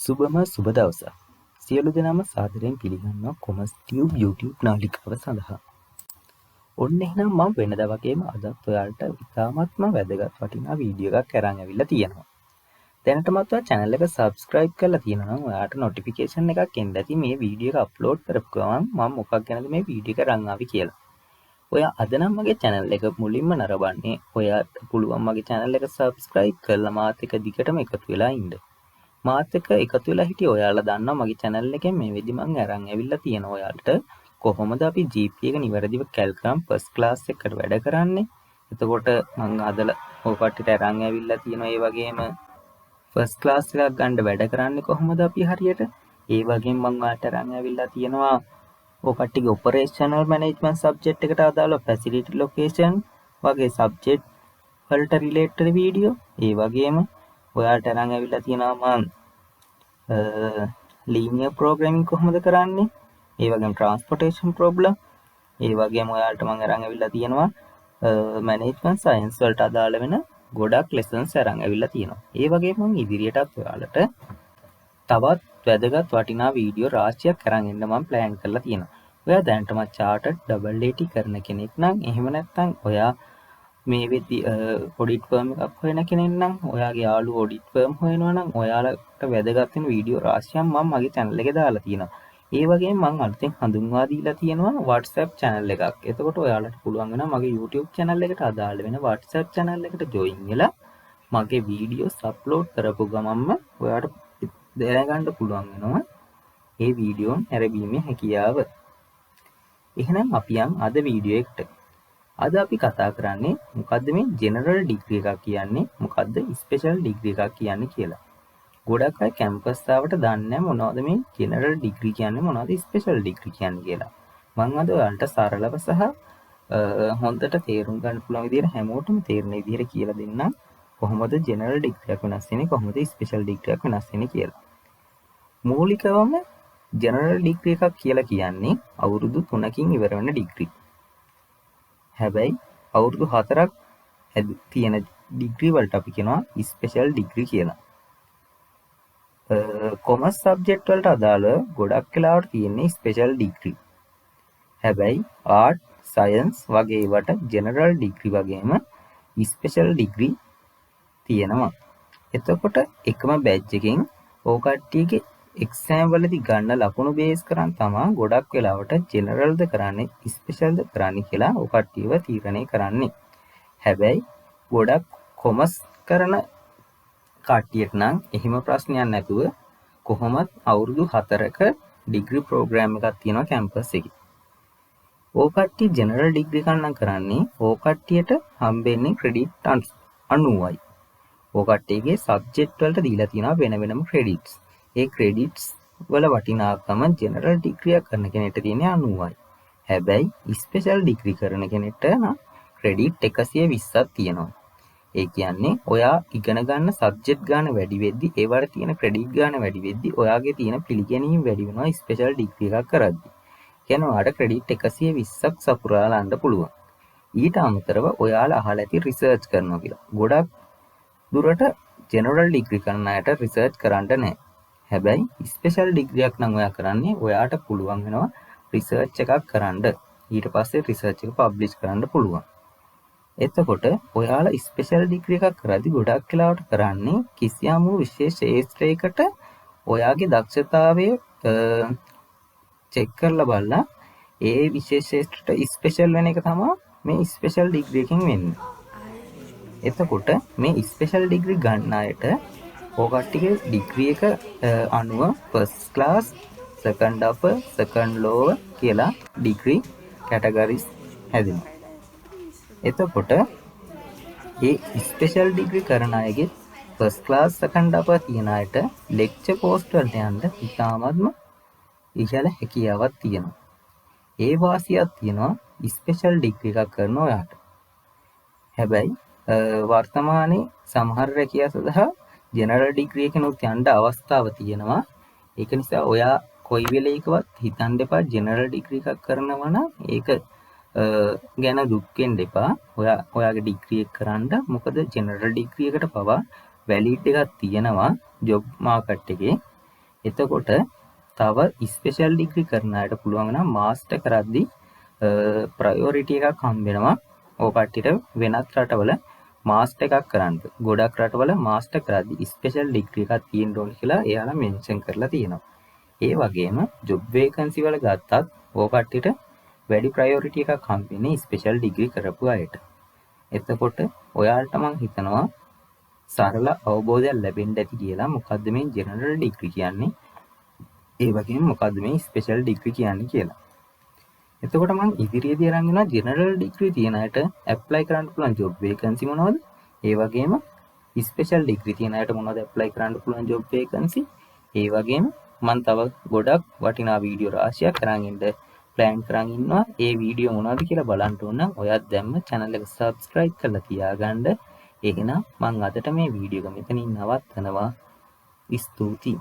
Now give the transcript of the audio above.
සුබම සුබ දවසක්. සියලු දෙනාම සාදරයෙන් පිළිගන්නවා කොමර්ස් ටියුබ් YouTube නාලිකාව සඳහා. ඔන්න එහෙනම් මම වෙනදා වගේම අදත් ඔයාලට ඉතාමත්ම වැදගත් වටිනා වීඩියෝ එකක් අරන් ඇවිල්ලා තියෙනවා. දැනටමත් ඔයා channel එක subscribe කරලා තියෙනවා නම් ඔයාට notification එකක් එන්න ඇති මේ වීඩියෝ එක අප්ලෝඩ් කරපු ගමන් මම මොකක් ගැනද මේ වීඩියෝ එක අරන් ආවේ කියලා. ඔයා අද නම් මගේ channel එක මුලින්ම නරඹන්නේ, ඔයාට පුළුවන් මගේ channel එක subscribe කරලා මාත් එක්ක දිගටම එකතු වෙලා ඉන්න. මාත් එක්ක එකතු වෙලා හිටිය ඔයාලා දන්නවා මගේ channel එකෙන් මේ වෙද්දි මං අරන් ඇවිල්ලා තියෙන ඔයාලට කොහොමද අපි GPA එක නිවැරදිව කැල් කරන් ෆස්ට් ක්ලාස් එකට වැඩ කරන්නේ. එතකොට මං හදලා ඔය කට්ටියට අරන් ඇවිල්ලා තියෙනවා. ඒ වගේම ෆස්ට් ක්ලාස් එකක් ගන්න වැඩ කරන්නේ කොහොමද අපි හරියට. ඒ වගේම මං ඔයාලට අරන් ඇවිල්ලා තියෙනවා ඔය කට්ටියගේ ඔපරේෂනල් මැනේජ්මන්ට් සබ්ජෙක්ට් එකට අදාළව ෆැසිලිටි ලොකේෂන් වගේ සබ්ජෙක්ට් වලට රිලේටඩ් වීඩියෝ. ඒ වගේම ඔයාලට අරන් ඇවිල්ලා තියෙනවා මං ලීනියර් ප්‍රෝග්‍රෑමින් කොහොමද කරන්නේ, ඒ වගේම ට්‍රාන්ස්පෝටේෂන් ප්‍රොබ්ලම්. ඒ වගේම ඔයාලට මං අරන් ඇවිල්ලා තියෙනවා මැනේජ්මන්ට් සයන්ස් වලට අදාළ වෙන ගොඩක් ලෙසන්ස් අරන් ඇවිල්ලා තියෙනවා. ඒ වගේම මං ඉදිරියටත් ඔයාලට තවත් වැදගත් වටිනා වීඩියෝ රාශියක් අරන් එන්න මං ප්ලෑන් කරලා තියෙනවා. ඔයා දැනටමත් චාටර්ඩ් ඩබල් ඒටි කරන කෙනෙක් නම්, එහෙම නැත්නම් ඔයා මේ වෙද්දි ඔඩිට් ෆර්ම් එකක් හොයන කෙනෙක් නම්, ඔයාගේ යාළුවෝ ඔඩිට් ෆර්ම් හොයනවා නම්, ඔයාලට වැදගත් වෙන වීඩියෝ රාශියක් මම මගේ channel එකේ දාලා තියෙනවා. ඒ වගේම මං අලුතෙන් හඳුන්වා දීලා තියෙනවා WhatsApp channel එකක්. එතකොට ඔයාලට පුළුවන් වෙනවා මගේ YouTube channel එකට අදාළ වෙන WhatsApp channel එකට join වෙලා මගේ වීඩියෝස් අප්ලෝඩ් කරපු ගමන්ම ඔයාට දැනගන්න පුළුවන් වෙනවා ඒ වීඩියෝ නැරඹීමේ හැකියාව. එහෙනම් අපි යන් අද වීඩියෝ එකට. අද අපි කතා කරන්නේ මොකද්ද මේ ජෙනරල් ඩිග්‍රී එකක් කියන්නේ, මොකද්ද ස්පෙෂල් ඩිග්‍රී එකක් කියන්නේ කියලා. ගොඩක් අය කැම්පස් ආවට දන්නේ නැහැ මොනවද මේ ජෙනරල් ඩිග්‍රී කියන්නේ, මොනවද ස්පෙෂල් ඩිග්‍රී කියන්නේ කියලා. මං අද ඔයාලට සරලව සහ හොඳට තේරුම් ගන්න පුළුවන් විදිහට, හැමෝටම තේරෙන විදිහට කියලා දෙන්නම් කොහොමද ජෙනරල් ඩිග්‍රී එකක් වෙනස් වෙන්නේ, කොහොමද ස්පෙෂල් ඩිග්‍රී එකක් වෙනස් වෙන්නේ කියලා. මූලිකවම ජෙනරල් ඩිග්‍රී එකක් කියලා කියන්නේ අවුරුදු 3කින් ඉවර වෙන ඩිග්‍රී. හැබැයි අවුරුදු 4ක් තියෙන ඩිග්‍රී වලට අපි කියනවා ස්පෙෂල් ඩිග්‍රී කියලා. කොමර්ස් සබ්ජෙක්ට් වලට අදාළව ගොඩක් වෙලාවට තියෙන්නේ ස්පෙෂල් ඩිග්‍රී. හැබැයි ආර්ට්, සයන්ස් වගේ ඒවට ජෙනරල් ඩිග්‍රී වගේම ස්පෙෂල් ඩිග්‍රී තියෙනවා. එතකොට එකම බැච් එකෙන් ඕ කට්ටියගේ එක්සෑම් වලදී ගන්න ලකුණු බේස් කරන් තමා ගොඩක් වෙලාවට ජෙනරල්ද කරන්නේ ස්පෙෂල්ද කරන්නේ කියලා ඔය කට්ටියව තීරණය කරන්නේ. හැබැයි ගොඩක් කොමර්ස් කරන කට්ටියට නම් එහෙම ප්‍රශ්නයක් නැතුව කොහොමත් අවුරුදු 4ක ඩිග්‍රී ප්‍රෝග්‍රෑම් එකක් තියෙනවා කැම්පස් එකේ. ඕ කට්ටිය ජෙනරල් ඩිග්‍රී එකක් නම් කරන්නේ, ඕ කට්ටියට හම්බෙන්නේ ක්‍රෙඩිට් 90යි. ඕ කට්ටියගේ සබ්ජෙක්ට් වලට දීලා තියෙනවා වෙන වෙනම ක්‍රෙඩිට්ස්. ඒ ක්‍රෙඩිට්ස් වල වටිනාකම ජෙනරල් ඩිග්‍රී එකක් කරන කෙනෙක්ට තියෙන්නේ 90යි. හැබැයි ස්පෙෂල් ඩිග්‍රී කරන කෙනෙක්ට නම් ක්‍රෙඩිට් 120ක් තියෙනවා. ඒ කියන්නේ ඔයා ඉගෙන ගන්න සබ්ජෙක්ට් ගාන වැඩි වෙද්දි, ඒවට තියෙන ක්‍රෙඩිට් ගාන වැඩි වෙද්දි, ඔයාගේ තියෙන පිළිගැනීම වැඩි වෙනවා ස්පෙෂල් ඩිග්‍රී එකක් කරද්දි. කියන්නේ ඔයාට ක්‍රෙඩිට් 120ක් සපුරාලා යන්න පුළුවන්. ඊට අමතරව ඔයාලා අහලා ඇති රිසර්ච් කරනවා කියලා. ගොඩක් දුරට ජෙනරල් ඩිග්‍රී කරන අයට රිසර්ච් කරන්න නෑ. හැබැයි ස්පෙෂල් ඩිග්‍රියක් නම් ඔයා කරන්නේ, ඔයාට පුළුවන් වෙනවා රිසර්ච් එකක් කරන්න. ඊට පස්සේ රිසර්ච් එක පබ්ලිෂ් කරන්න පුළුවන්. එතකොට ඔයාලා ස්පෙෂල් ඩිග්‍රී එකක් කරද්දි ගොඩක් වෙලාවට කරන්නේ කිසියම් වූ විශේෂ ක්ෂේත්‍රයකට ඔයාගේ දක්ෂතාවය චෙක් කරලා බලලා ඒ විශේෂ ක්ෂේත්‍රයට ස්පෙෂල් වෙන එක තමයි මේ ස්පෙෂල් ඩිග්‍රී එකෙන් වෙන්නේ. එතකොට මේ ස්පෙෂල් ඩිග්‍රී ගන්න අයට ඔය කට්ටියගේ ඩිග්‍රී එක අනුව first class, second upper, second lower කියලා ඩිග්‍රී කැටගරිස් හැදෙනවා. එතකොට ඒ ස්පෙෂල් ඩිග්‍රී කරන අයගේ ෆස්ට් ක්ලාස්, සෙකන්ඩ් අපර් තියෙන අයට ලෙක්චර් පෝස්ට් වලට යන්න ඉතාමත්ම ඉහළ හැකියාවක් තියෙනවා. ඒ වාසියක් තියෙනවා ස්පෙෂල් ඩිග්‍රී එකක් කරන ඔයාට. හැබැයි වර්තමානයේ සමහර රැකියා සඳහා ජෙනරල් ඩිග්‍රී එකෙනුත් යන්න අවස්ථාව තියෙනවා. ඒක නිසා ඔයා කොයි වෙලේකවත් හිතන්න එපා ජෙනරල් ඩිග්‍රී එකක් කරනවා නම් ඒක ගැන දුක් වෙන්න එපා. ඔයා ඔයාගේ ඩිග්‍රී එක කරන්න. මොකද ජෙනරල් ඩිග්‍රී එකට පවා වැලිඩ් එකක් තියෙනවා ජොබ් මාකට් එකේ. එතකොට තව ස්පෙෂල් ඩිග්‍රී කරන අයට පුළුවන් නම් මාස්ටර් කරද්දී ප්‍රයොරිටි එකක් හම්බ වෙනවා ඔය කට්ටියට වෙනත් රටවල මාස්ටර් එකක් කරන්න. ගොඩක් රටවල මාස්ටර් කරද්දී ස්පෙෂල් ඩිග්‍රී එකක් තියෙන්න ඕන කියලා එයාලා මෙන්ෂන් කරලා තියෙනවා. ඒ වගේම ජොබ් වේකන්සි වල ගත්තත් ඔය කට්ටියට වැඩි ප්‍රයොරිටි එකක් හම්බ වෙන්නේ ස්පෙෂල් ඩිග්‍රී කරපු අයට. එතකොට ඔයාලට මං හිතනවා සරල අවබෝධයක් ලැබෙන්න ඇති කියලා මොකද්ද මේ ජෙනරල් ඩිග්‍රී කියන්නේ, ඒ වගේම මොකද්ද මේ ස්පෙෂල් ඩිග්‍රී කියන්නේ කියලා. එතකොට මං ඉදිරියේදී අරන් එනවා ජෙනරල් ඩිග්‍රී තියෙන අයට ඇප්ලයි කරන්න පුළුවන් ජොබ් වේකන්සි මොනවද? ඒ වගේම ස්පෙෂල් ඩිග්‍රී තියෙන අයට මොනවද ඇප්ලයි කරන්න පුළුවන් ජොබ් වේකන්සි? ඒ වගේම මං තව ගොඩක් වටිනා වීඩියෝ රාශියක් අරන් එන්න ප්ලෑන් කරන් ඉන්නවා. ඒ වීඩියෝ මොනවද කියලා බලන්න ඕන නම් ඔයත් දැන්ම channel එක subscribe කරලා තියාගන්න. එහෙනම් මං අදට මේ වීඩියෝ එක මෙතනින් නවත්තනවා. ස්තුතියි.